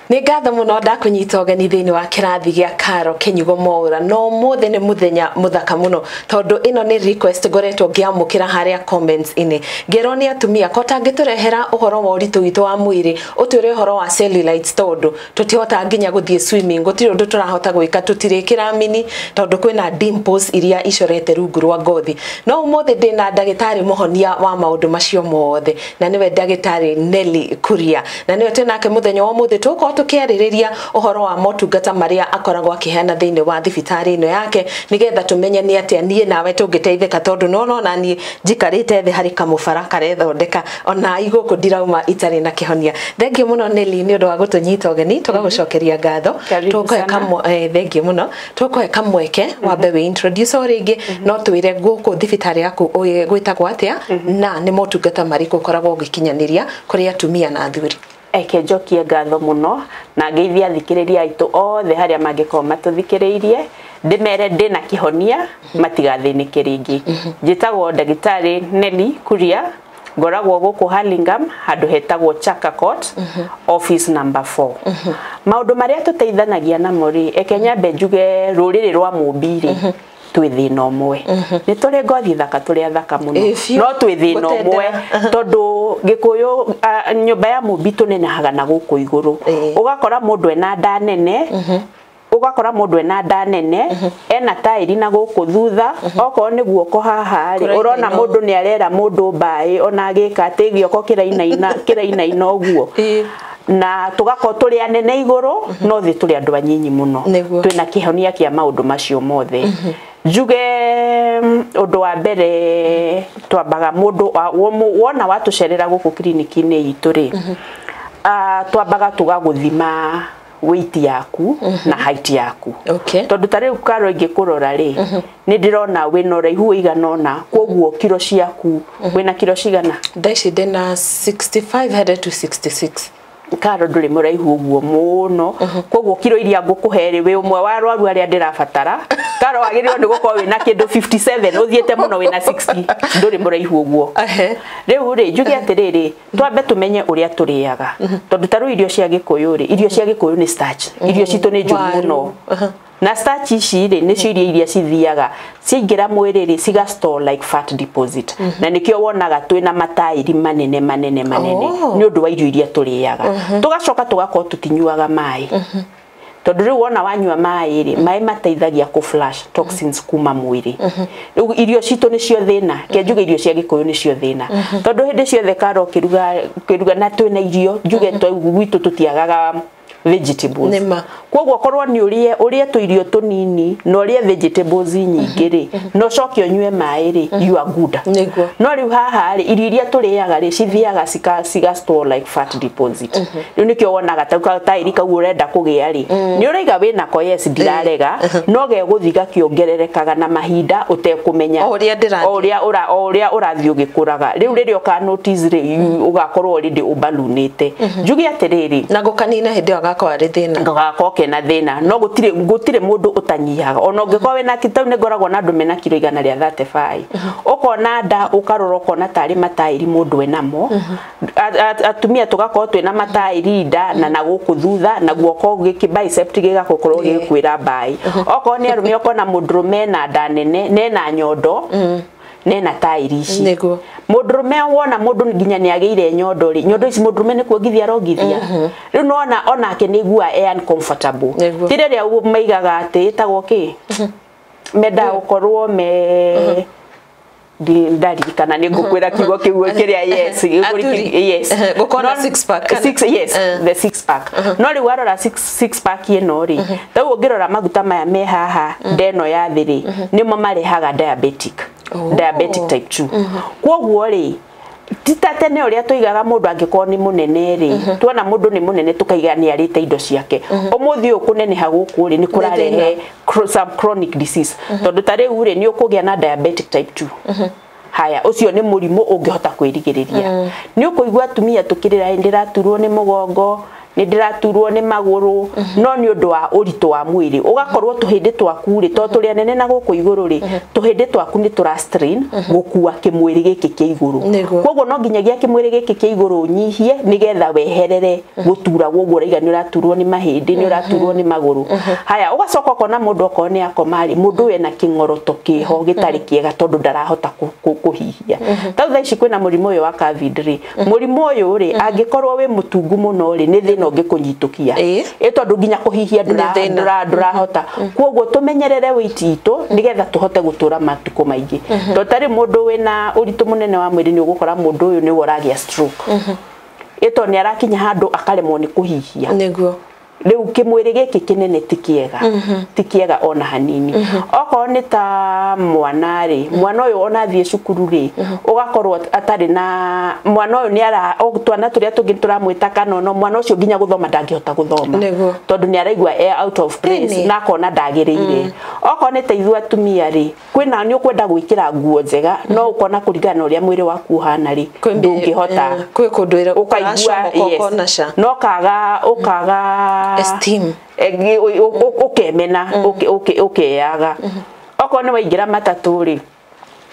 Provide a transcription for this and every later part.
Nĩ ngatho mũno ndakũnyita ũgeni thĩinĩ wa kĩrathi gĩa Karo Kĩnyugo Mwaũra. No ũmũthĩ nĩ mũthenya mũthaka mũno tondũ ĩno nĩ request ngoretwo ngĩamũkĩra harĩa comments-inĩ, ngerwo nĩ atumia ko tangĩtũrehera ũhoro wa ũritũ witũ wa mwĩrĩ, ũtwĩre ũhoro wa cellulites, tondũ tũtihotaga nginya gũthiĩ swimming, gũtirĩ ũndũ tũrahota gwĩka, tũtirĩkĩra mini tondũ kwĩna dimples iria icorete rungu rwa ngothi. No ũmũthĩ ndĩna ndagĩtarĩ mũhonia wa maũndũ macio mothe, na nĩwe ndagĩtarĩ Nelly Kuria, na nĩwe twĩnake mũthenya wa ũmũthĩ. Tũgũkorwo tũkĩarĩrĩria ũhoro wa motungata marĩa akoragwo akĩheana thĩinĩ wa thibitarĩ ĩno yake, nĩgetha tũmenye nĩ atĩa niĩ nawe tũngĩteithĩka, tondũ no nona niĩ njikarĩte thĩ harĩ kamũbara karethondeka ona igũkũ ndirauma itarĩ na kĩhonia. Thengiũ mũno Nelly nĩ ũndũ wa gũtũnyita ũgeni, tũgagũcokeria ngatho. Karibu sana. Thengiũ mũno. Tũkũhe kamweke wambe wĩ introduce o rĩngĩ, no twĩre gũkũ thibitarĩ yaku gwĩtagwo atĩa na nĩ motungata marĩkũ ũkoragwo ũgĩkinyanĩria kũrĩ atumia na athuri. Eke njokie ngatho mũno na ngeithia athikĩrĩria aitũ othe harĩa mangĩkorwo matũthikĩrĩirie, ndĩmere ndĩna kĩhonia, matigathĩnĩke rĩngĩ. Njĩtagwo ndagĩtarĩ Nelly Kuria, ngoragwo gũkũ Hurlingham handũ hetagwo Chaka Court, office number 4. Maũndũ marĩa tũteithanagia namo rĩ, eke nyambe njuge rũrĩrĩ rwa Mũmbi rĩ, twĩ thĩna ũmwe. Nĩ tũrĩ ngothi thaka, tũrĩ athaka mũno, Ĩ, biũ. no twĩ thĩna ũmwe Gũtendera. Tondũ Gĩkũyũ, nyũmba ya Mũmbi tũnenehaga na gũkũ igũrũ. Ũgakora mũndũ ena nda nene, ũgakora mũndũ ena nda nene, ena taĩri na gũkũ thutha, okorwo nĩ guoko haha rĩ, Kũrainaina. Ũrona mũndũ nĩ arera mũndũ mbaĩ ona agĩka atĩ gĩoko kĩrainaina kĩrainaina ũguo. Na tũgakorwo tũrĩ anene igũrũ no thĩ tũrĩ andũ anyinyi mũno. Twĩna kĩhonia kĩa maũndũ macio mothe. Njuge ũndũ wa mbere, twambaga mũndũ wona watũcerera gũkũ kiriniki-inĩ itũ rĩ, twambaga tũgagũthima weight yaku na height yaku. Tondũ ta rĩu Karo ingĩkũrora rĩ, nĩ ndĩrona wĩna ũraihu ũigana ũna, koguo kiro ciaku, wĩna kiro cigana? Thaa ici ndĩna 65 headed to 66. Karo ndũrĩ mũraihu ũguo mũno, koguo kiro iria ngũkũhe rĩ, wĩ ũmwe wa arwaru arĩa ndĩrabatara. Karo wagĩrĩirwo nĩ gũkorwo wĩna kĩndũ 57, ũthiĩte mũno wĩna 60, ndũrĩ mũraihu ũguo. Rĩu rĩ, njuge atĩrĩrĩ, twambe tũmenye ũrĩa tũrĩaga, tondũ ta rĩu irio cia Gĩkũyũ rĩ, irio cia Gĩkũyũ nĩ starch, irio citũ nĩ njũru Waru. mũno. Na starch ici rĩ, nĩcio irio iria cithiaga ciaingĩra mwĩrĩ rĩ, ciga store like fat deposit, na nĩkĩo wonaga twĩna mataĩri manene manene manene nĩ ũndũ wa irio iria tũrĩaga. Tũgacoka tũgakorwo tũtinyuaga maĩ, tondũ rĩu wona wanyua maĩ rĩ, maĩ mateithagia kũ flush toxins kuma mwĩrĩ. Rĩu irio citũ nĩcio thĩna. Ke njuge irio cia Gĩkũyũ nĩcio thĩna, tondũ hĩndĩ ciothe Karo ũkĩruga ũkĩruga na twĩna irio, njuge gwitũ tũtiagaga vegetables. Nĩma. Koguo korwo nĩ ũrĩe ũrĩe tũirio tũnini na ũrĩe vegetables nyingĩ rĩ, na ũcoke ũnyue maĩ rĩ, you are good. No rĩu haha rĩ, irio iria tũrĩaga rĩ, cithiaga ciga store like fat deposit. Rĩu nĩkĩo wonaga ta taĩri kau ũrenda kũgĩa rĩ, nĩ ũraiga wĩnako, yes, ndirarega, no gegũthiĩ gakĩongererekaga na mahinda ũtekũmenya. O ũrĩa ndĩrathiĩ. O ũrĩa ũrathiĩ ũgĩkũraga. Rĩu rĩrĩa ũka notice rĩ, ũgakorwo already ũbalunĩte. Njuge atĩrĩrĩ, Na gũkanina hĩndĩ ĩyo agakorwo arĩ thĩna. Gagakorwo kena thĩna, no gũtirĩ mũndũ ũtanyihaga. Ona ũngĩkorwo wĩna tau nĩ ngoragwo na andũ mena kiro 135, ũkona nda, ũkarora ũkona tarĩ mataĩri mũndũ enamo. Atumia tũgakorwo twĩna mataĩri nda na gũkũ thutha, na guoko gĩkĩ bicep gĩgakorwo gĩkwĩra mbaĩ. Okorwo nĩ arũme, ũkona mũndũrũme ena nda nene nena nyondo nena taĩri ici. Mũndũrũme wona mũndũ nginya nĩ agĩire nyondo rĩ, nyondo ici mũndũrũme nĩ kuongithia arongithia. Rĩu nĩwona onake nĩ aiguaga e uncomfortable. Ti rĩrĩa maigaga atĩ ĩtagwo kĩ, mendaga gũkorwo me ndaririkana, nĩ ngũkwĩra kiugo kĩu kĩrĩa, yes. Athuri. Yes. Gũkorwo na six pack kana? Six, yes, the six pack. No rĩu warora six pack ĩno rĩ, rĩu ũngĩrora maguta maya me haha ndeno ya thĩ rĩ, nĩmo marehaga diabetic. Diabetic type 2. Koguo rĩ, ti ta tene ũrĩa tũigaga mũndũ angĩkorwo nĩ mũnene rĩ, tuona mũndũ nĩ mũnene tũkaiga nĩ arĩte indo ciake. Ũmũthĩ ũyũ kũneneha gũkũ rĩ, nĩ kũrarehe some chronic disease, tondũ ta rĩu rĩ, nĩ ũkũgĩa na diabetic type 2. Haya, ũcio nĩ mũrimũ ũngĩhota kwĩrigĩrĩria. Nĩ ũkũigua atumia tũkĩrĩra, "Ĩ, ndĩraturwo nĩ mũgongo, Nĩ ndĩraturwo nĩ magũrũ, no nĩ ũndũ wa ũritũ wa mwĩrĩ. Ũgakorwo tũhĩndĩ twaku rĩ, to tũrĩ anene na gũkũ igũrũ rĩ, tũhĩndĩ twaku nĩ tũra strain gũkua kĩmwĩrĩ gĩkĩ kĩa igũrũ. Koguo no nginyagia kĩmwĩrĩ gĩkĩ kĩa igũrũ ũnyihie nĩgetha weherere gũturagwo ũguo ũraiga nĩ ũraturwo nĩ mahĩndĩ, nĩ ũraturwo nĩ magũrũ. Haya, ũgacoka ũkona mũndũ okorwo nĩ akoma rĩ, mũndũ ũyũ ena kĩng'oroto kĩho gĩtarĩ kĩega tondũ ndarahota kũhihia. Ta thaa ici kwĩna mũrimũ ũyũ wa COVID rĩ, mũrimũ ũyũ rĩ, angĩkorwo wĩ mũtungu mũno rĩ, nĩ thĩna ũngĩkũnyitũkia. Ĩ tondũ nginya kũhihia ndũrahota. Koguo tũmenyerere weight itũ nĩgetha tũhote gũtũra matukũ maingĩ. Tondũ tarĩ mũndũ wĩna ũritũ mũnene wa mwĩrĩ nĩ ũgũkora mũndũ ũyũ nĩwe ũragĩa stroke. Ĩ tondũ nĩ arakinya handũ akaremwo nĩ kũhihia. Nĩguo. Rĩu kĩmwĩrĩ gĩkĩ kĩnene ti kĩega, ti kĩega ona hanini. Okorwo nĩ ta mwana rĩ, mwana ũyũ ona athiĩ cukuru rĩ, ũgakorwo atarĩ na mwana ũyũ nĩ ara twana tũrĩa tũngĩ tũramwĩta kanono, mwana ũcio nginya gũthoma ndangĩhota gũthoma tondũ nĩ araigua e out of place na akona ndagĩrĩire. Okorwo nĩ ta ithuĩ atumia rĩ, kwĩna nĩ ũkwenda gwĩkĩra nguo njega no ũkona kũringana na ũrĩa mwĩrĩ waku ũhana rĩ, ndũngĩhota. Kwĩ kũndũ ũracomoka no kaga ũkaga esteem ukemena ukeyaga. Okorwo nĩ waingĩra matatũ rĩ,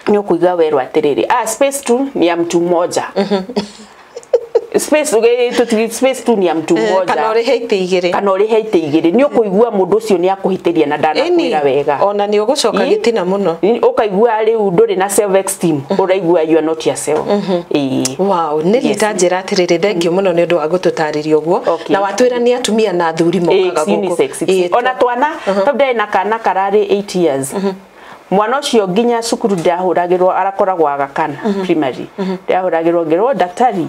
nĩ ũkũigua werwo atĩrĩrĩ, space 2 ni ya mtu mmoja. Space 2 ni ya mtu mmoja. Kana ũrĩhe itĩ igĩrĩ. Kana ũrĩhe itĩ igĩrĩ. Nĩ ũkũigua mũndũ ũcio nĩ akũhĩtĩria na ndanakwĩra wega. Ona nĩ ũgũcoka gĩtina mũno. Ũkaigua rĩu ndũrĩ na self esteem, ũraigua you are not yourself. Wow, nĩ rita njĩra atĩrĩrĩ, thengiũ mũno nĩ ũndũ wa gũtũtarĩria ũguo. Na watwĩra nĩ atumia na athuri mokaga gũkũ. Ona twana, tondũ ndarĩ na kana kararĩ 8 years. Mwana ũcio nginya cukuru ndahũragĩrwo, arakoragwo aga kana primary. Ndahũragĩrwo ngĩrwo daktari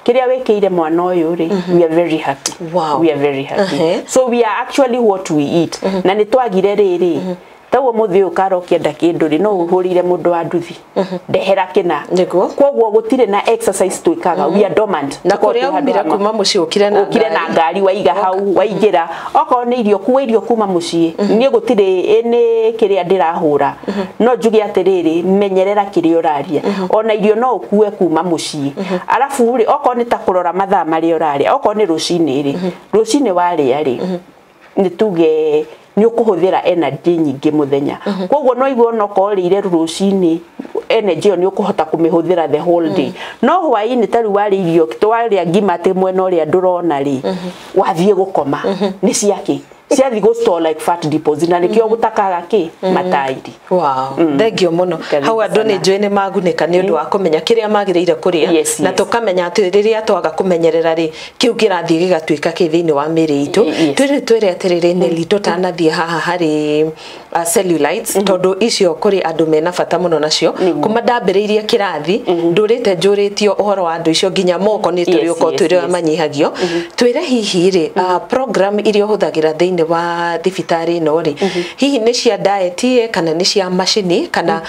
kiria wikire mwana uyu ri, we are very happy. Wow. We are very happy. So we are actually what we eat. Na ni twagire riri, taguo muthi ukara ukienda kindu ri no uhurire mundu wa nduthi ndehera kina. Koguo gutire na exercise twikaga, we are dormant. Na kuria umira kuma mucii ukire na ukire na ngari waiga hau waingira okorwo ni irio kuwa irio kuma mucii ni gutire ni kiria ndirahura no njuge atiriri menyerera kiria uraria ona irio no ukue kuma mucii arafu ri okorwo ni ta kurora mathaa maria uraria okorwo ni rucini ri rucini waria ri ni tuge ni ukuhuthira energy nyingi muthenya koguo no igwo no korire rucini energy yo ni ukuhota kumihuthira the whole day no hwaini tari wari irio twaria ngima ati mwena uria ndurona ri wathie gukoma ni ciake ciathi go store like fat deposit na nikio gutakaga ki matairi. Wow, thank you muno. Hau andu ni njui ni magunika ni undu wa kumenya kiria magiriire kuria na tukamenya ati riria twaga kumenyerera ri kiu kirathie gigatuika ki thiini wa miri itu. Twiri twire atiriri ni tutanathie haha hari cellulites tondu icio kuri andu mena bata muno nacio kuma ndambiriirie kirathi ndurite njuritio uhoro wa andu icio nginya moko ni turi uko twire manyihagio. Twire hihi ri program iria uhuthagira thiini wa thibitari no ri hihi ni cia diet kana ni cia macini kana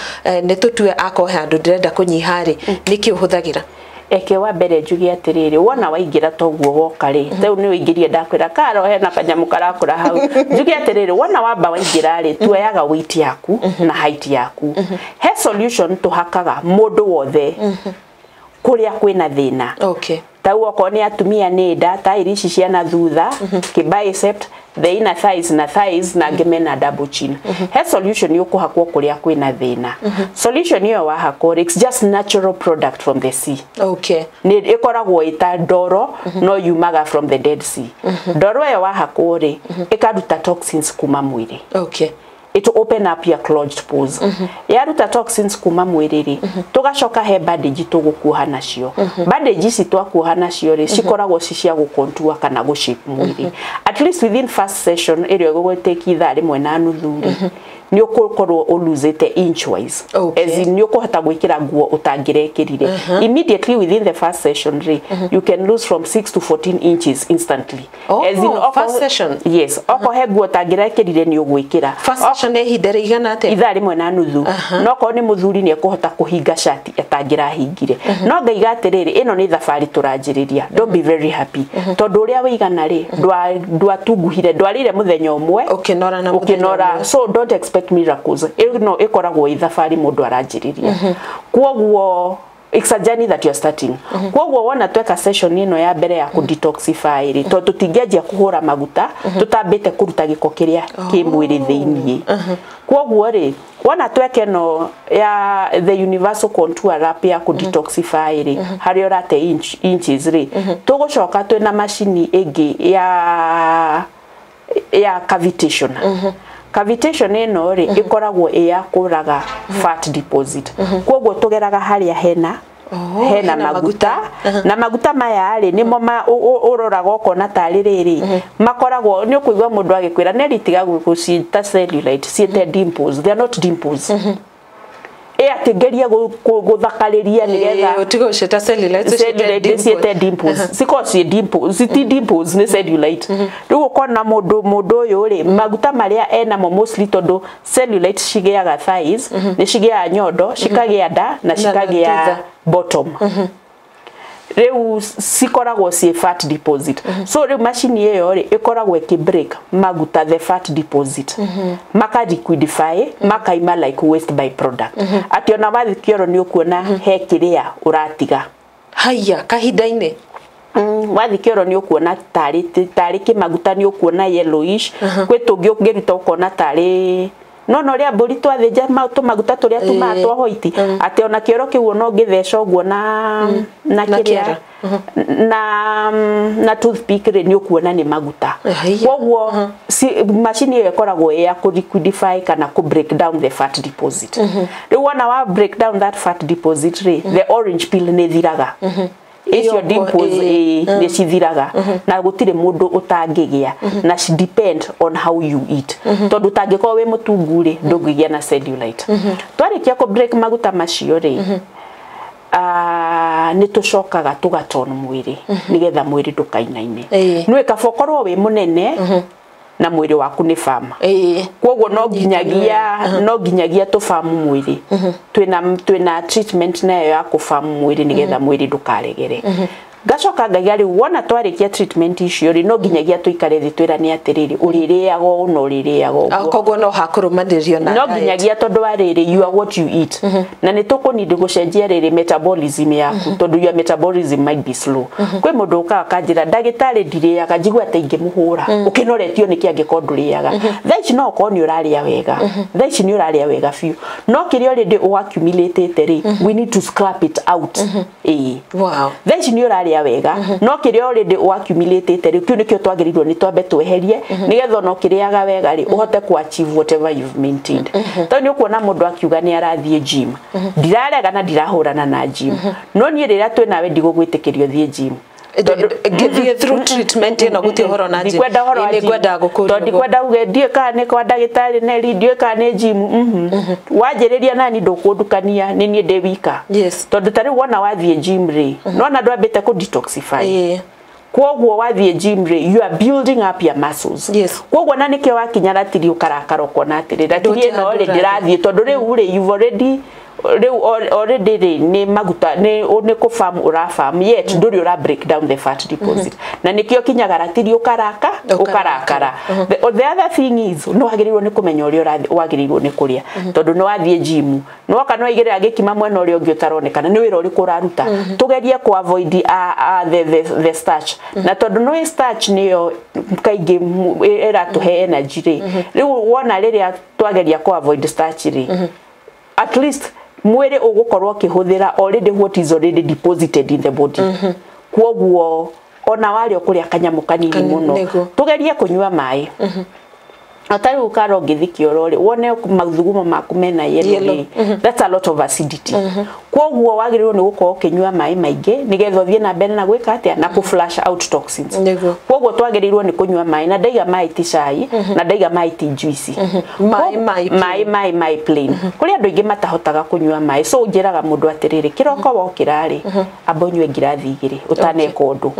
ni tutue akorwo he andu ndirenda kunyiha ri niki uhuthagira? Eke wa mbere njuge atiriri wona waingira toguo woka ri riu ni uingirie ndakwira karo hena kanyamu karakura hau njuge atiriri wona wamba waingira ri tuoyaga weight yaku na height yaku he solution tuhakaga mundu wothe kuria kwina thina. Okay, tau okorwo ni atumia ni nda tairi ici ciana thutha ki bicep the inner thighs na thighs na ngime na double chin he solution yukuhakwo kuria kwina thina. Solution iyo wahakwo it's just natural product from the sea. Okay, ni ikoragwo ita ndoro no yumaga from the Dead Sea. Ndoro iyo wahakwo ri ikaruta toxins kuma mwiri. Okay, it will open up your clogged pores. Yaruta toxins kuma mwiri ri tugacoka he bandage tugukuha nacio. Bandage ici twakuha nacio ri cikoragwo ci cia gukontua kana gu shape mwiri. At least within first session ĩrĩa ĩgũgũtake ithaa rĩmwe na nuthu ri ni ũgũkorwo ũlosete inch wise. Okay. As in ni ũkũhota gwĩkĩra nguo ũtangĩrekĩrire. Immediately within the first session ri you can lose from 6 to 14 inches instantly. Oh, as in first session. Yes, okorwo he nguo ũtangĩrekĩrire ni ũgwĩkĩra. First session ihinda rĩigana atĩa? Ithaa rĩmwe na nuthu. No korwo nĩ mũthuri nĩ ekũhota kũhinga cati atangĩrahingire. No ngaiga atĩrĩrĩ ĩno nĩ thabarĩ tũranjĩrĩria. Don't be very happy. Tondũ ũrĩa wĩigana rĩ ndwatunguhire ndwarĩire mũthenya ũmwe ũkĩnora na ũkĩnora. So don't expect miracles. Ĩno ĩkoragwo ĩ thabarĩ mũndũ aranjĩrĩria. Kwoguo It's a journey that you're starting. Koguo wona tweka session ino ya mbere ya ku detoxify ri, to tutingĩanjia kũhũra maguta tutambĩte kũruta gĩko kĩrĩa kĩ mwĩrĩ thĩiniĩ. Koguo rĩ, wona tweka ĩno ya the universal contour wrap ya ku detoxify rĩ, harĩa ũrate inches rĩ, tũgũcoka twĩna macini ĩngĩ ya cavitation. Cavitation ĩno rĩ, ĩkoragwo ĩ ya kũraga fat deposit. Koguo tũgeraga harĩa hena hena maguta, na maguta maya rĩ nĩmo ũroraga ũkona tarĩ rĩrĩ makoragwo nĩ ũkũigua mũndũ agĩkwĩra neri tiga gũciĩta cellulite, ciĩte dimples. They are not dimples. Ĩ atĩ ngerie gũthakarĩria nĩgetha ũtige gũciĩta cellulite, cellulite ciĩte dimples, cikorwo ciĩ dimples, ti dimples, nĩ cellulite. Rĩu ũkona mũndũ ũyũ rĩ, maguta marĩa enamo mostly, tondũ cellulite cigĩaga thighs, nĩ cigĩaga nyondo, cikagĩa nda na cikagĩa bottom. Rĩu cikoragwo ciĩ fat deposit. So rĩu macini ĩyo rĩ, ĩkoragwo ĩkĩ break maguta, the fat deposit, maka liquidify, makaima like waste by product, atĩ ona wathiĩ kĩoro nĩ ũkuona he kĩrĩa ũratiga. Haya kahinda-inĩ. Wathiĩ kĩoro nĩ ũkuona tarĩ kĩmaguta, nĩ ũkuona yellowish, kwĩ tũngĩ ũngĩruta ũkona tarĩ no no rĩa mbũri twathĩnja tũmaguta tũrĩa tumaga twa white, atĩ ona kĩoro kĩu ona ũngĩtheca ũguo na kĩrĩa na toothpick rĩ, nĩ ũkuona nĩ maguta. Koguo macini ĩyo ĩkoragwo ĩ ya kũ liquidify kana kũ break down the fat deposit. Rĩu wona wa break down that fat deposit rĩ, the orange peel nĩ thiraga, icio dimples nĩ cithiraga, na gũtirĩ mũndũ ũtangĩgĩa, na ci depend on how you eat, tondũ ũtangĩkorwo wĩ mũtungu rĩ, ndũngĩgĩa na cellulite. Twarĩkia kũ break maguta macio rĩ, nĩ tũcokaga tũgaton mwĩrĩ nĩgetha mwĩrĩ ndũkainaine. Nĩ kaba ũkorwo wĩ mũnene na mwĩrĩ waku nĩ fama. Koguo no nginyagia tũbamu mwĩrĩ. Twĩna treatment nayo ya kũbamu mwĩrĩ nĩgetha mwĩrĩ ndũkaregere. Ngacoka ngaiga rĩu wona twarĩkia treatment icio rĩ, no nginyagia tũikare thĩ twĩrane atĩrĩrĩ, ũrĩrĩaga ũũ na ũrĩrĩaga ũguo. Koguo no hakũrũmanĩrio na no nginyagia, tondũ wa rĩrĩ, you are what you eat, na nĩ tũkũnindi gũcenjia rĩrĩ metabolism yaku, tondũ your metabolism might be slow. Kwĩ mũndũ ũkaga akanjĩra, ndagĩtarĩ, ndirĩaga, njigua ta ingĩmũhũra, ũkĩnoretio nĩkĩ angĩkorwo ndũrĩaga? Thaa ici no ũkorwo nĩ ũrarĩa wega, thaa ici nĩ ũrarĩa wega biũ, no kĩrĩa already ũaccumulate rĩ, we need to scrap it out. Ĩĩ. Thaa ici nĩ ũrarĩa wega, no kĩrĩa already ũaccumulate rĩ, kĩu nĩkĩo twagĩrĩirwo nĩ twambe tweherie, nĩgetha ona ũkĩrĩaga wega rĩ, ũhote ku achieve whatever you've maintained. Tondũ nĩ ũkuona mũndũ akiuga nĩ arathiĩ gym, ndirarega na ndirahũrana na gym, no niĩ rĩrĩa twĩ nawe ndigũgwĩtĩkĩria ũthiĩ gym. Ngĩthiĩ through treatment ĩno gũtirĩ ũhoro na gym? Ndikwenda ũhoro wa gym. Nĩngwendaga gũkũria tondũ ndikwenda uge ndiũĩ kana nĩ kwa ndagĩtarĩ Neli, ndiũĩ kana nĩ gym. Wanjĩrĩria nani ndũkũndukania, nĩ niĩ ndĩ wika. Tondũ ta rĩu wona wathiĩ gym rĩ, nona ndwambĩte kũ detoxify. Koguo wathiĩ gym rĩ, you are building up your muscles. Koguo na nĩkĩo wakinya ratiri ũkarakara ũkona atĩrĩ, ratiri ĩno rĩ, ndĩrathiĩ, tondũ rĩu rĩ, you've already rĩu already rĩ, nĩ maguta nĩ kũfarm ũrafarm, yet ndũrĩ ũra break down the fat deposit, na nĩkĩo kinyaga ratiri ũkaraka ũkarakara. The other thing is, no wagĩrĩirwo nĩ kũmenya ũrĩa wagĩrĩirwo nĩ kũrĩa, tondũ nĩ wathiĩ gym, nĩ woka nĩ waigĩrĩra gĩkima mwena ũrĩa ũngĩ ũtaronekana nĩ wĩra ũrĩkũ ũraruta. Tũgerie kũ avoid the starch, na tondũ no starch nĩyo kaingĩ ĩratũhe energy rĩ, rĩu wona rĩrĩa twageria kũ avoid starch rĩ, at least mwĩrĩ ũgũkorwo ũkĩhũthĩra already what is already deposited in the body. Kwoguo ona warĩa ũkũrĩa kanyamũ kanini mũno. Tũgerie kũnyua maĩ. Ata rĩu karo ũngĩthiĩ kĩoro rĩ, wone mathugumo maku mena yellow rĩ, that's a lot of acidity. Kwoguo wagĩrĩirwo nĩ gũkorwo ũkĩnyua maĩ maingĩ nĩgetha ũthiĩ na mbere na gwĩka atĩa, na kũ flush out toxins. Kwoguo twagĩrĩirwo nĩ kũnyua maĩ, na ndaiga maĩ ti cai, na ndaiga maĩ ti juice, maĩ maĩ plain. Kũrĩ andũ aingĩ matahotaga kũnyua maĩ, so njĩraga mũndũ atĩrĩrĩ, kĩroko wokĩra rĩ, amba ũnyue ngirathi 2 ũtaneka ũndũ.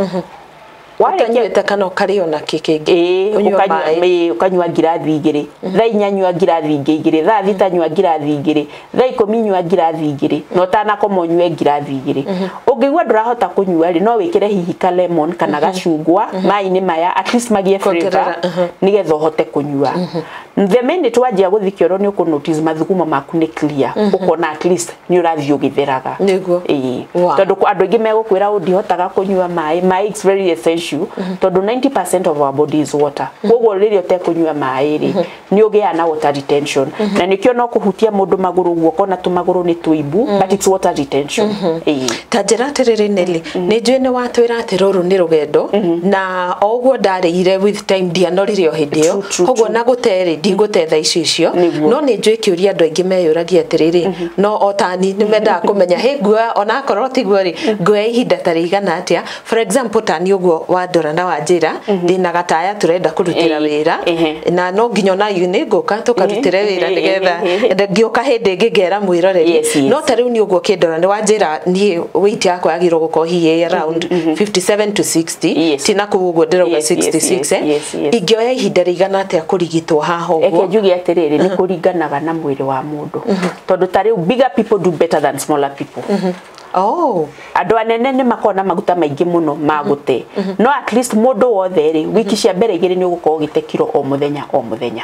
Ũtanyuĩte kana ũkarĩa ona kĩ kĩngĩ, ũnyue ũkanyua ngirathi 2, thaa 4 nyua ngirathi ingĩ 2, thaa 6 nyua ngirathi 2, thaa 10 nyua ngirathi 2, na ũtanakoma ũnyue ngirathi 2. Ũngĩigua ndũrahota kũnyua rĩ, no wĩkĩre hihi ka lemon kana gacungwa maĩ-inĩ maya, at least magĩe flavor nĩgetha ũhote kũnyua. The minute wanjia gũthiĩ kĩoro nĩ ũkũ notice mathugumo maku nĩ clear, ũkona at least nĩ ũrathiĩ ũgĩtheraga. Nĩguo. Ĩĩ. Wow. Tondũ andũ aingĩ megũkwĩra ũ ndihotaga kũnyua maĩ. Maĩ it's very essential tondũ 90% of our body is water. Koguo rĩrĩa ũtekũnyua maĩ rĩ, nĩ ũgĩaga na water retention, na nĩkĩo no kũhutia mũndũ magũrũ ũguo ũkona tũmagũrũ nĩ tũimbu, but it's water retention. Ĩĩ. Ta njĩra atĩrĩrĩ Nelly, nĩ njũĩ nĩ watwĩra atĩ rũrũ nĩ rũgendo, na o ũguo ndarĩire with time ndianorire o hĩndĩ ĩyo, koguo na gũte rĩ ndigũte thaa icio icio. Nĩguo. No nĩ njũĩ kĩũria andũ aingĩ meyũragia atĩrĩrĩ, no o tani nĩ mendaga kũmenya hĩ nguoya onakorwo tiguo rĩ, nguoya ihinda ta rĩigana atĩa. For example, tani ũguo wandora na wanjĩra ndĩna gataya tũrenda kũrutĩra wĩra, na no nginya ona nĩ ngũka tũkarutĩre wĩra nĩgetha ngĩũka hĩndĩ ĩngĩ ngera mwĩroreri. Yes, yes. No ta rĩu nĩ ũguo ũkĩndora nĩ wanjĩra niĩ weight yakwa yagĩrĩirwo gũkorwo hihi around 57 to 60, tina kũu ũguo ndĩrauga 66, eh. Ingĩoya ihinda rĩigana atĩa kũrigitwo haha Reke ũguo? njuge atĩrĩrĩ, nĩ kũringanaga na mwĩrĩ wa mũndũ, tondũ ta rĩu bigger people do better than smaller people. Oh. Andũ anene nĩ makoragwo na maguta maingĩ mũno ma gũte, no at least mũndũ wothe rĩ, wiki cia mbere igĩrĩ nĩ ũgũkorwo ũgĩte kiro o mũthenya o mũthenya.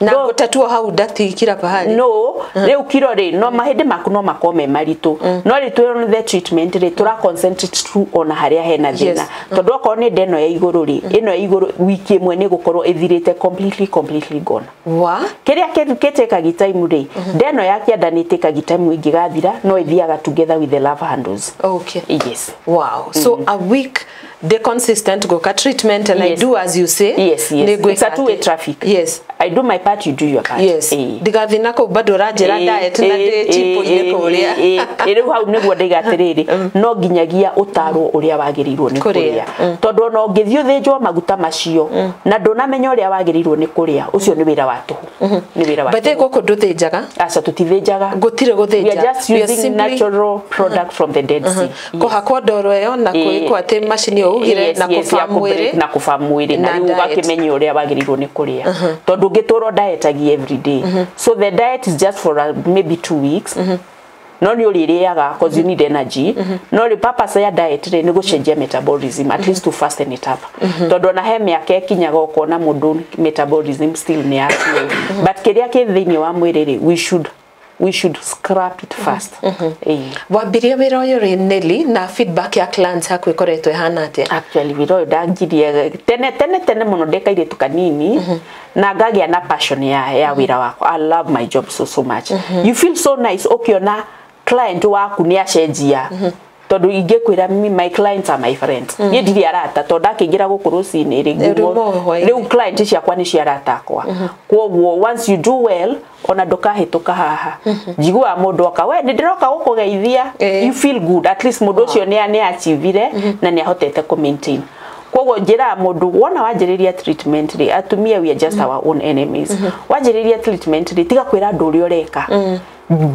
Na ngũtatua hau ndati kila pahali. No rĩu kiro rĩ, no mahĩndĩ maku no makorwo me maritũ, no rĩ twĩ on the treatment rĩ, tũra concentrate tu ona harĩa hena thĩna, tondũ okorwo nĩ nda ĩno ya igũrũ rĩ, ĩno ya igũrũ wiki ĩmwe nĩ gũkorwo ĩthirĩte completely, completely gone. Wa Kĩrĩa gĩtĩkagi time rĩ, nda ĩno ya kĩanda nĩ ĩtĩkagi time ĩngĩgathira, no ĩthiaga together with the love handles. Okay. Yes. Wow. So a week the consistent goka treatment and I do as you say. Yes. Nĩ It's a ngwĩka two-way atĩ- traffic. I do my part, you do your part. Ndigathiĩ na kũu bado ũranjĩra diet na ndĩ chipo-inĩ kũrĩa. Rĩu hau nĩguo ndaiga atĩrĩrĩ, no nginyagia ũtarwo ũrĩa wagĩrĩirwo nĩ Kũrĩa. kũrĩa, tondũ ona ũngĩthiĩ ũthĩnjwo maguta macio na ndũnamenya ũrĩa wagĩrĩirwo nĩ kũrĩa, ũcio nĩ wĩra wa tũhũ, nĩ wĩra wa By the way, tũhũ. gũkũ ndũthĩnjaga? Aca, tũtithĩnjaga. Gũtirĩ We gũthĩnja. are just We are using simply natural product from the Dead Sea. Kũhakwo ndoro ĩyo na kwĩkwo atĩ macini ĩyo ugire na ya kũba kũ-break mwĩrĩ. Na kũba mwĩrĩ na Na rĩu diet. ũgakĩmenya ũrĩa wagĩrĩirwo nĩ kũrĩa, tondũ ũngĩtũra dietagia every day, so the diet is just for maybe 2 weeks, no nĩ ũrĩrĩaga cause you need energy, no rĩ purpose ya diet rĩ nĩ gũcenjia metabolism, at least to fasten it up, tondũ ona he mĩaka ĩkinyaga ũkona mũndũ metabolism still nĩ ya slow, but kĩrĩa kĩ thĩinĩ wa mwĩrĩ rĩ, we should scrap it first. Ĩĩ. Wambirie wĩra ũyũ rĩ Nelly, na feedback ya clients yaku ĩkoretwo ĩhana atĩa? Actually wĩra ũyũ ndanjirie tene tene tene mũno ndĩ kairĩtu kanini, na ngagĩa na passion ya wĩra wakwa. I love my job so so much. You feel so nice ũkĩona client waku nĩ acenjia, tondũ ingĩkwĩra my clients are my friends. Niĩ ndirĩ arata, tondũ ndakĩingĩra gũkũ rũcinĩ rĩ, Rĩu ngumo- mo hwaĩ-inĩ. Rĩu client ciakwa nĩ cia arata akwa. Koguo once you do well, ona ndũkahĩtũka haha njiguaga mũndũ oka, "We nĩ ndĩroka gũkũgeithia." You feel good, at least mũndũ ũcio nĩ achievire na nĩ ahotete kũ maintain. Koguo njĩraga mũndũ wona wanjĩrĩria treatment rĩ, atumia we are just our own enemies, wanjĩrĩria treatment rĩ, tiga kwĩra andũ ũrĩa ũreka.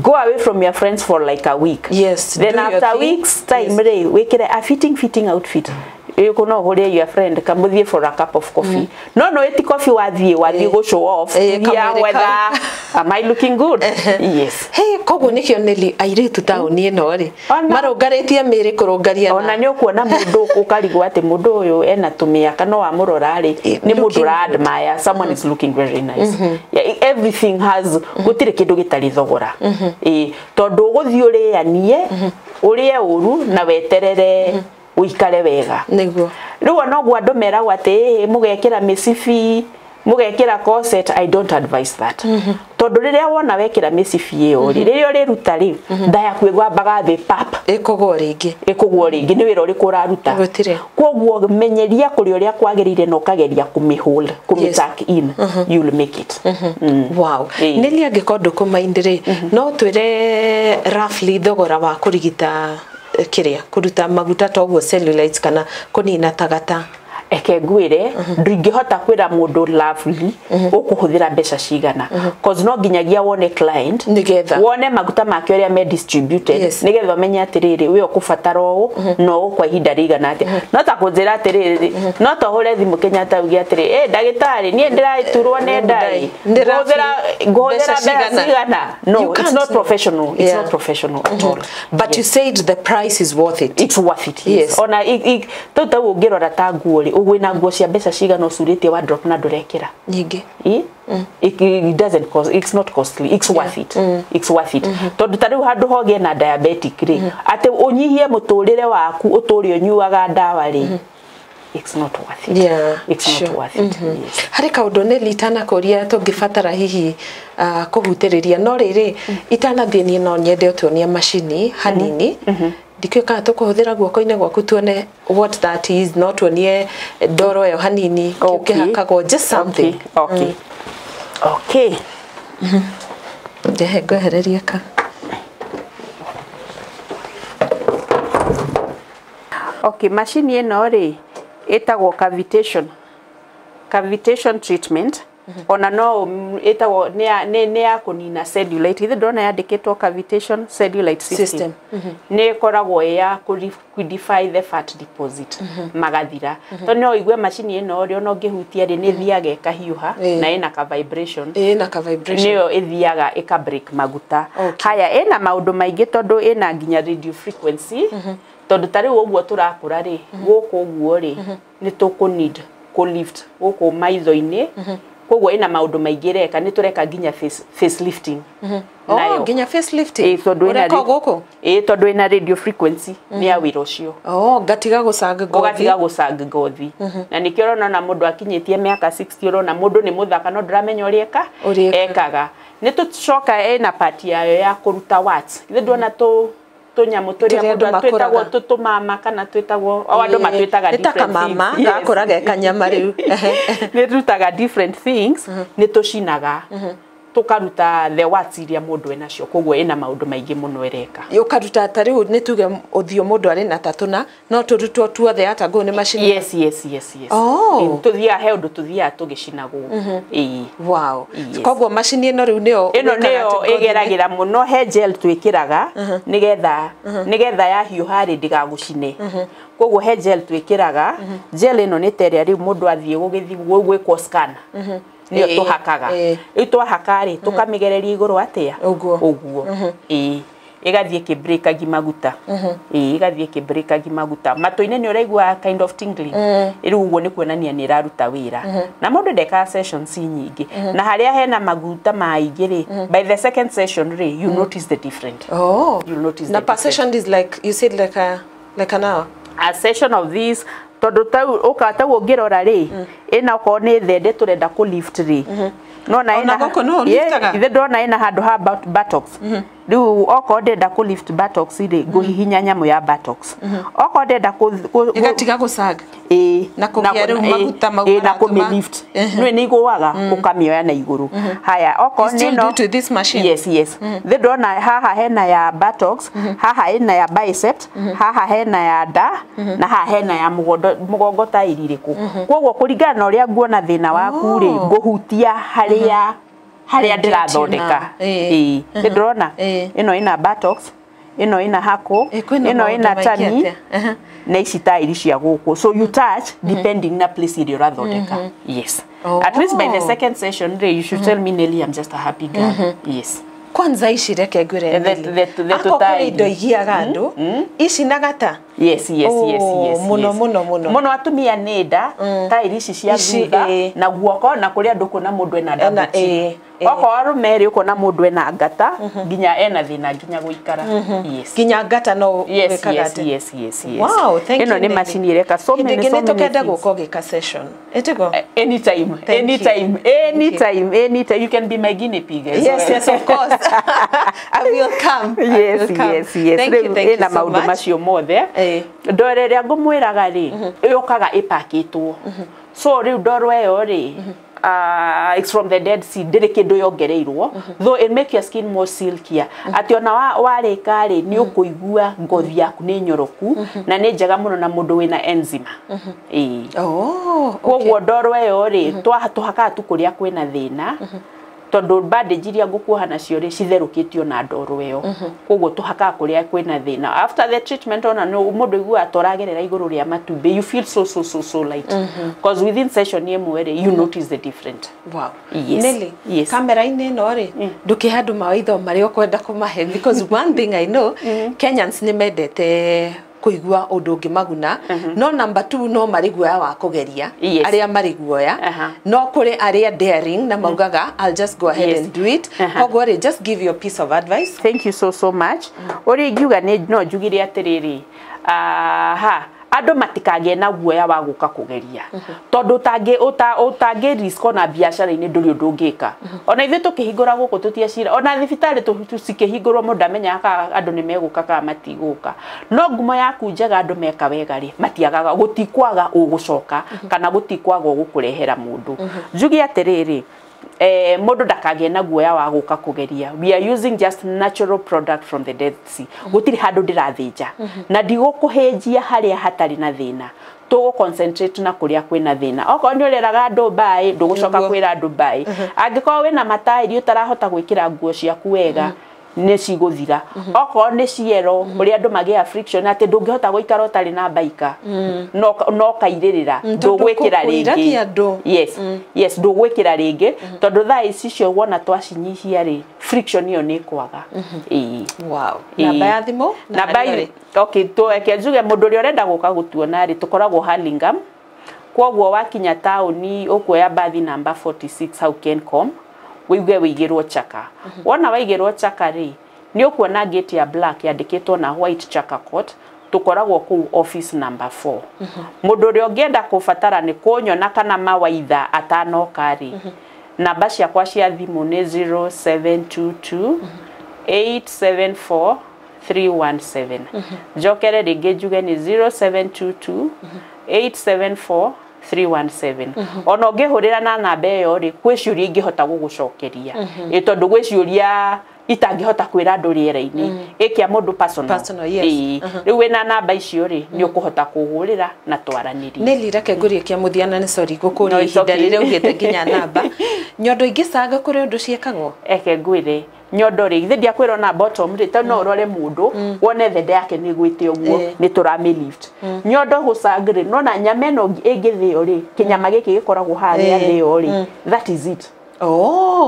Go away from your friends for like a week. Then Do your after thing. weeks time rĩ, wĩkĩre a fitting outfit ĩkũ, no ũhũrĩre your friend kamũthiĩ for a cup of coffee, no ĩti coffee wathiĩ gũ show off. Yeah, kamwĩrĩ whether am I looking good? Yes. Hey, koguo nĩkĩo Nelly airĩtu taũni ĩno rĩ marũngarĩtie mĩĩrĩ kũrũngaria. Ona nĩ ũkuona mũndũ ũkarigwo atĩ mũndũ ũyũ ena tũmĩaka, no wamũrora rĩ, nĩ mũndũ looking ũra admire. Someone is looking very nice. Yeah, everything has, gũtirĩ kĩndũ gĩtarĩ thogora. Ĩĩ, tondũ ũgũthiĩ ũrĩanie ũrĩe ũru na weterere ũikare wega. Nĩguo. Rĩu ona ũguo andũ meragwo atĩ ĩĩ mũgekĩra mĩcibi, mũgekĩra corset, I don't advise that, tondũ rĩrĩa wona wekĩra mĩcibi ĩyo rĩ, rĩrĩa ũrĩruta rĩ, nda yaku ĩgwambaga thĩ pap. Ĩkũgwo rĩngĩ. Ĩkũgwo rĩngĩ. Nĩ wĩra ũrĩkũ ũraruta? Gũtirĩ. Koguo menyeria kũrĩa ũrĩa kwagĩrĩire na ũkageria kũmĩ hold, kũmĩ tuck in, you will make it. Wow. Ĩĩ. Nelly, angĩkorwo ndũkũmaindi rĩ, no twĩre roughly thogora wa kũrigita kĩrĩa kũruta maguta ta ũguo cellulites kana kũnina tagata? Eke ngwĩre, ndingĩhota kwĩra mũndũ lovely ũkũhũthĩra mbeca cigana, cause no nginyagia wone client Nĩgetha. wone maguta make ũrĩa me distributed, nĩgetha ũmenye atĩrĩrĩ, we ũkũbatara ũũ na ũũ kwa ihinda rĩigana atĩa. No ta kũnjĩra atĩrĩrĩ, no ta ũhũre thimũ Kenyatta uge atĩrĩ, "Ĩ ndagĩtarĩ, niĩ ndĩraturwo nĩ ndai, Ndĩ ngũhũthĩra mbeca mbeca cigana?" cigana?" No, You it's can't not know. professional. It's not professional at all. But you said the price is worth it. It's worth it, yes. Yes. Ona tau tau ũngĩrora ta nguo rĩ, Wĩna nguo cia mbeca cigana ũcurĩtie wardrobe na ndũrekĩra nyingĩ. It doesn't cost, it's not costly, it's worth it. It's worth it. Tondũ ta rĩu handũ hogĩe na diabetic rĩ, atĩ ũnyihie mũtũrĩre waku ũtũre ũnyuaga ndawa rĩ, it's not worth it. Yeah, it's sure. not worth it. Yes. Harĩ kaũndũ nĩ itanakũria tũngĩbatara hihi kũhutĩrĩria no rĩrĩ itanathiĩ niĩ no nyende ũtuonie macini hanini. Ndikĩũĩ kana tũkũhũthĩra guoko-inĩ gwaku tuone what that is, no tuonie ndoro ĩyo hanini kĩhakagwo, just something. Okay. Okay. Ndehe ngwehererie ka. Okay, macini ĩno rĩ ĩtagwo cavitation. Cavitation treatment. Ona no ĩtagwo nĩ ya kũnina cellulite. Ithe ndona yandĩkĩtwo cavitation cellulite system. Nĩ ĩkoragwo ĩ ya kũ liquidify the fat deposit magathira. Tondũ no ũigue macini ĩno rĩ ona ũngĩhutia rĩ nĩ ĩthiaga ĩkahiũha na ĩna ka vibration. Ĩna ka vibration. Nĩyo ĩthiaga ĩka break maguta. Haya, ĩna maũndũ maingĩ tondũ ĩna nginya radio frequency. Tondũ ta rĩu ũguo tũrakũra rĩ gũkũ ũguo rĩ nĩ tũkũ need kũ lift gũkũ maitho-inĩ. Koguo ĩna maũndũ maingĩ ĩreka, nĩ tũreka nginya face lifting. Oh, nginya face lifting. Ũreka gũkũ? Ĩĩ, tondũ ĩna radio frequency nĩ ya wĩra ũcio. Oh, ngatiga gũcanga ngothi. Ũgatiga gũcanga ngothi. Na nĩkĩo ũrona ona mũndũ akinyĩtie mĩaka 60 ũrona mũndũ nĩ mũthaka no ndũramenya ũrĩa ekaga. Nĩ tũcoka ĩna part yayo ya kũruta warts. Ithe nduona tũnyamũ tũrĩa mũndũ twĩtagwo tũtũmama kana twĩtagwo o andũ matwĩtaga different things. Nĩ ta kamama gakũraga kanyama rĩu. Nĩ tũrutaga different things, nĩ tũcinaga tũkaruta the warts iria mũndũ enacio, koguo ĩna maũndũ maingĩ mũno ĩreka. Ũkaruta ta rĩu nĩ tuge ũthiũ mũndũ arĩ na tatũ no tũrutwo tuothe atangũ nĩ macini. Yes, yes, yes, yes. Tũthiaga he ũndũ tũthiaga tũgĩcinagwo. Ĩĩ. Wow. Koguo macini ĩno rĩu nĩyo ĩno nĩyo ĩgeragĩra mũno, he gel twĩkĩraga nĩgetha yahiũha rĩ ndĩgagũcine. Koguo he gel twĩkĩraga, gel ĩno nĩ ta ĩrĩa rĩu mũndũ athiĩ gũgĩthiĩ gwĩkwo scan. Nĩyo tũhakaga. Rĩu twahaka rĩ tũkamĩgereria igũrũ atĩa? Ũguo. Ĩĩ. Ĩgathiĩ ĩkĩbreakagi maguta. Ĩĩ, ĩgathiĩ ĩkĩbreakagi maguta. Matũ-inĩ nĩ ũraigua kind of tingling. Rĩu ũguo nĩ kuonania nĩ ĩraruta wĩra. Na mũndũ ndekaga sessions nyingĩ. Na harĩa hena maguta maingĩ rĩ, by the second session rĩ, you notice the difference. Oh. You notice the Na per difference. session is like, you said like an hour. A session of this tondũ tau ũngĩrora rĩ ĩna okorwo nĩ thende tũrenda kũ lift rĩ nona ĩna gũkũ no liftaga ithe ndona ĩna handũ ha buttocks. Rĩu okorwo ndĩrenda kũ lift buttocks rĩ ngũhihinya nyamũ ya buttocks. Okorwo ndĩrenda ĩgatiga gũcanga ĩĩ na kũgĩa rĩu maguta mau na kũmĩ lift nĩ nĩ igũaga ũkamĩoya na igũrũ. Haya, okorwo nĩ no to this machine. Yes, yes. Thĩ ndona haha hena ya buttocks, haha hena ya biceps, haha hena ya nda na haha hena ya mũgongo ta irirĩkũ. Koguo kũringana na ũrĩa nguona thĩna waku rĩ ngũhutia harĩa ndĩrathondeka. Ĩĩ, nĩ ndĩrona ĩno ĩna buttocks, ĩno ĩna hako, ĩno ĩna tummy na ici tairi cia gũkũ. So you touch depending na place ĩrĩa ũrathondeka. Yes. At least by the second session you should tell me, Nelly, I'm just a happy girl. Yes. Kwanza ici reke ngwĩre Nelly, akorwo kũrĩ indo igiaga andũ ici na gata. Yes, yes, yes, yes. Mũno mũno mũno mũno atumia nĩ nda tairi ici cia thutha na guoko na kũrĩa andũ kuona mũndũ ena double chin. Okorwo arũme rĩ ũkona mũndũ ena ngata nginya ena thĩna nginya gũikara. Yes. Nginya ngata no wĩkaga atĩ. Yes, yes, yes. Wow, thank you. Ĩno nĩ macini ĩreka so many, so many. Hĩndĩ ĩngĩ nĩ tũkenda gũka ũgĩka session. Ĩtĩgo? Anytime, anytime, anytime, anytime. You can be my guinea pig as well. Yes, yes, of course. I will come. Yes, yes, yes. Thank you, thank you so much. Ĩna maũndũ macio mothe. Ndoro ĩrĩa ngũmwĩraga rĩ ĩũkaga ĩpakĩtwo. So rĩu ndoro ĩyo rĩ it's from the Dead Sea, ndĩrĩ kĩndũ yongereirwo, though it make your skin more silkier. Atĩ ona warĩka rĩ nĩ ũkũigua ngothi yaku nĩ nyoroku na nĩ njega mũno na mũndũ wĩna eczema. Ĩĩ. Oh, koguo ndoro ĩyo rĩ tũhakaga tu kũrĩa kwĩna thĩna tondũ bandage iria ngũkuoha nacio rĩ citherũkĩtio na ndoro ĩyo. Koguo tũhakaga kũrĩa kwĩna thĩna. After the treatment ona mũndũ aiguaga ta ũragerera igũrũ rĩa matumbĩ, you feel so so so so light. Because within session ĩmwe rĩ you notice the difference. Wow. Yes. Nelly, yes. Kamera-inĩ ĩno rĩ ndũkĩhe andũ mawaitho marĩa ũkwenda kũmahe, because one thing I know, Kenyans nĩ mendete kũigua ũndũ ũngĩ maguna no number 2 no marĩ guoya wa kũgeria arĩa marĩ guoya no kũrĩ arĩa daring na maugaga I'll just go ahead and do it. Koguo rĩ, just give your piece of advice. Thank you so so much. Ũrĩa ingiuga nĩ no njugire atĩrĩrĩ, aha, andũ matikagĩe na guoya wa gũka kũgeria tondũ ũtangĩ risk ona biacara-inĩ ndũrĩ ũndũ ũngĩka. Ona ithuĩ tũkĩhingũra gũkũ tũtiacira, ona thibitarĩ cikĩhingũrwo mũndũ amenyaga kana andũ nĩ megũka kana matigũka. No ngumo yaku njega andũ meka wega rĩ, matiagaga, gũtikwaga ũgũcoka kana gũtikwaga ũgũkũrehera mũndũ. Njuge atĩrĩrĩ, mũndũ ndakagĩe na guoya wa gũka kũgeria. We are using just natural product from the Dead Sea. Gũtirĩ handũ ndĩrathĩnja na ndigũkũhĩnjia harĩa hatarĩ na thĩna. Tũgũ concentrate na kũrĩa kwĩna thĩna. Okorwo nĩ ũreraga andũ mbaĩ, ndũgũcoka kwĩra andũ mbaĩ. Angĩkorwo wĩna mataĩri ũtarahota gwĩkĩra nguo ciaku wega, nĩ cigũthira. Okorwo nĩ ciero ũrĩa andũ magĩa friction atĩ ndũngĩhota gũikara ũtarĩ na baika, no kairĩrĩra ndũgwĩkĩra rĩngĩ. Yes, yes, ndũgwĩkĩra rĩngĩ tondũ thaa ici cio wona twacinyihia rĩ, friction ĩyo nĩ ĩkwaga. Wow. Namba ya thimũ? Namba, okay, tuweke njuge mũndũ ũrĩa ũrenda gũka gũtuona rĩ, tũkoragwo Hurlingham. Kwoguo wakinya taũni ũkuoya bathi namba 46 hau Kencom, wĩigue wĩigĩrwo Chaka. Wona waigĩrwo Chaka rĩ, nĩ ũkuona gate ya black yandĩkĩtwo na white Chaka Court, tũkoragwo kũu office number 4. Mũndũ ũrĩa ũngĩenda kũbatara nĩ kũnyona kana mawaitha atanoka rĩ, namba ciakwa cia thimũ nĩ 0722 874 317. Njokere rĩngĩ njuge nĩ 0722 874 317. Ona ũngĩhũrĩra na namba ĩyo rĩ, kwĩ ciũria ingĩhota gũgũcokeria. Ĩ tondũ gwĩ ciũria itangĩhota kwĩra andũ rĩera-inĩ, ĩkia mũndũ personal. Yes. Rĩu wĩna namba icio rĩ, nĩ ũkũhota kũhũrĩra na twaranĩrie. Nelly, reke ngũrie kĩa mũthia na nĩ sorry gũkũria ihinda rĩrĩa ugĩte nginya namba. Nyondo ingĩcanga kũrĩ ũndũ ciĩkagwo? Eke ngwĩre nyondo rĩ, githĩ ndiakwĩra ona bottom rĩ, ta no ũrore mũndũ wone thende yake nĩ ĩgwĩte ũguo, nĩ tũramĩ lift. Nyondo gũcanga rĩ, nona nyama ĩno ĩngĩthĩo rĩ, kĩnyama gĩkĩ gĩkoragwo harĩa thĩo rĩ, that is it.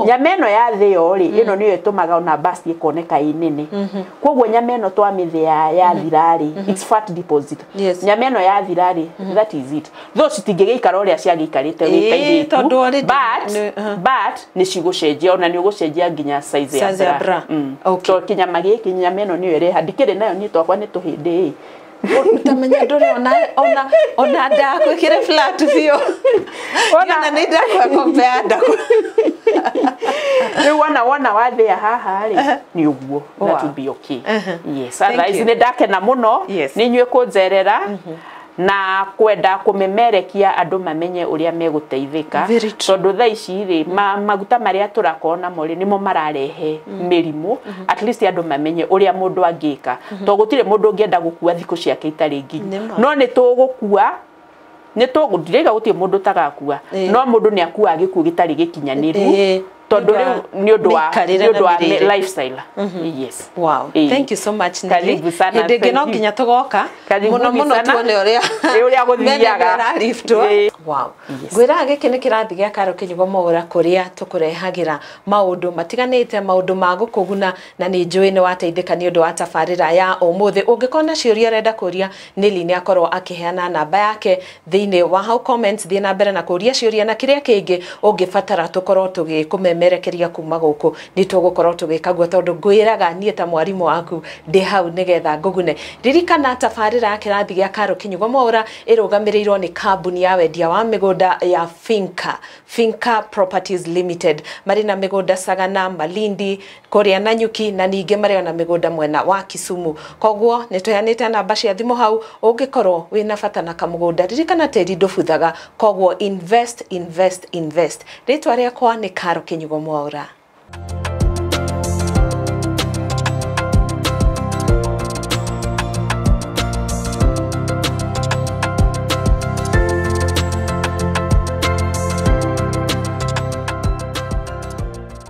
Nyama ĩno ya thĩo rĩ, ĩno nĩyo ĩtũmaga ona bust ĩkoneka ĩ nene. Koguo nyama ĩno twamĩthĩa yathira rĩ, it's fat deposit. Nyama ĩno yathira rĩ, that is it. Though citingĩgĩikara ũrĩa ciagĩikarĩte wĩ kairĩtu, but nĩ cigũcenjia, ona nĩ ũgũcenjia nginya size ya bra. To kĩnyama gĩkĩ, nyama ĩno nĩyo ĩreha, ndikĩrĩ nayo niĩ twakwa nĩ tũhĩndĩ ĩ. Utamenya ndũrĩ ona ndakwĩkĩre flat biũ. Ona nĩ ndakwĩkombea ndaku. Rĩu wona wathĩa haha rĩ, nĩ ũguo, that will be okay. Yes, otherwise nĩ ndakena mũno nĩ inyuĩ kũnjerera na kwenda kũmemerekia andũ mamenye ũrĩa megũteithĩka, tondũ thaa ici rĩ, maguta marĩa tũrakorwo namo rĩ, nĩmo mararehe mĩrimũ. At least andũ mamenye ũrĩa mũndũ angĩka, tondũ gũtirĩ mũndũ ũngĩenda gũkua thikũ ciake itarĩ nginyu. No nĩ tũgũkua, nĩ tũgũndiraiga gũtirĩ mũndũ ũtagakua, no mũndũ nĩ akuaga gĩkuũ gĩtarĩ gĩkinyanĩru tondũ rĩu nĩ ũndũ wa lifestyle. Yes. Wow. Thank you so much Nelly. Hĩndĩ ĩngĩ no nginya tũgoka mũno mũno tuone ũrĩa gũthiaga. Wow. Ngwĩraga gĩkĩ nĩ kĩrathi gĩa Karo Kĩnyugo Mwaũra, kũrĩa tũkũrehagĩra maũndũ matiganĩte, maũndũ ma gũkũguna, na nĩ njũĩ nĩ wateithĩka nĩ ũndũ wa tabarĩra ya ũmũthĩ. Ũngĩkorwo na ciũria ũrenda kũria, Nelly nĩ akorwo akĩheana namba yake thĩinĩ wa hau comments. Thiĩ na mbere na kũria ciũria, na kĩrĩa kĩngĩ ũngĩbatara tũkorwo tũgĩkũmemerekeria kuma gũkũ nĩ tũgũkorwo tũgĩka guo, tondũ ngwĩraga niĩ ta mwarimũ waku ndĩ hau nĩgetha ngũgune. Ririkana tabarĩra ya kĩrathi gĩa Karo Kĩnyugo Mwaũra ĩrũgamĩrĩirwo nĩ kambuni ya wendia wa mĩgũnda ya Finca, Finca Properties Limited. Marĩ na mĩgũnda Sagana, Malindi, kũrĩa Nanyuki, na ningĩ marĩ ona mĩgũnda mwena wa Kisumu. Koguo nĩ tũheanĩte namba cia thimũ hau ũngĩkorwo wĩna bata na kamũgũnda. Ririkana tĩri ndũbuthaga, koguo invest, invest, invest. Rĩtwa rĩakwa nĩ Karo Kĩnyugo Mwaũra.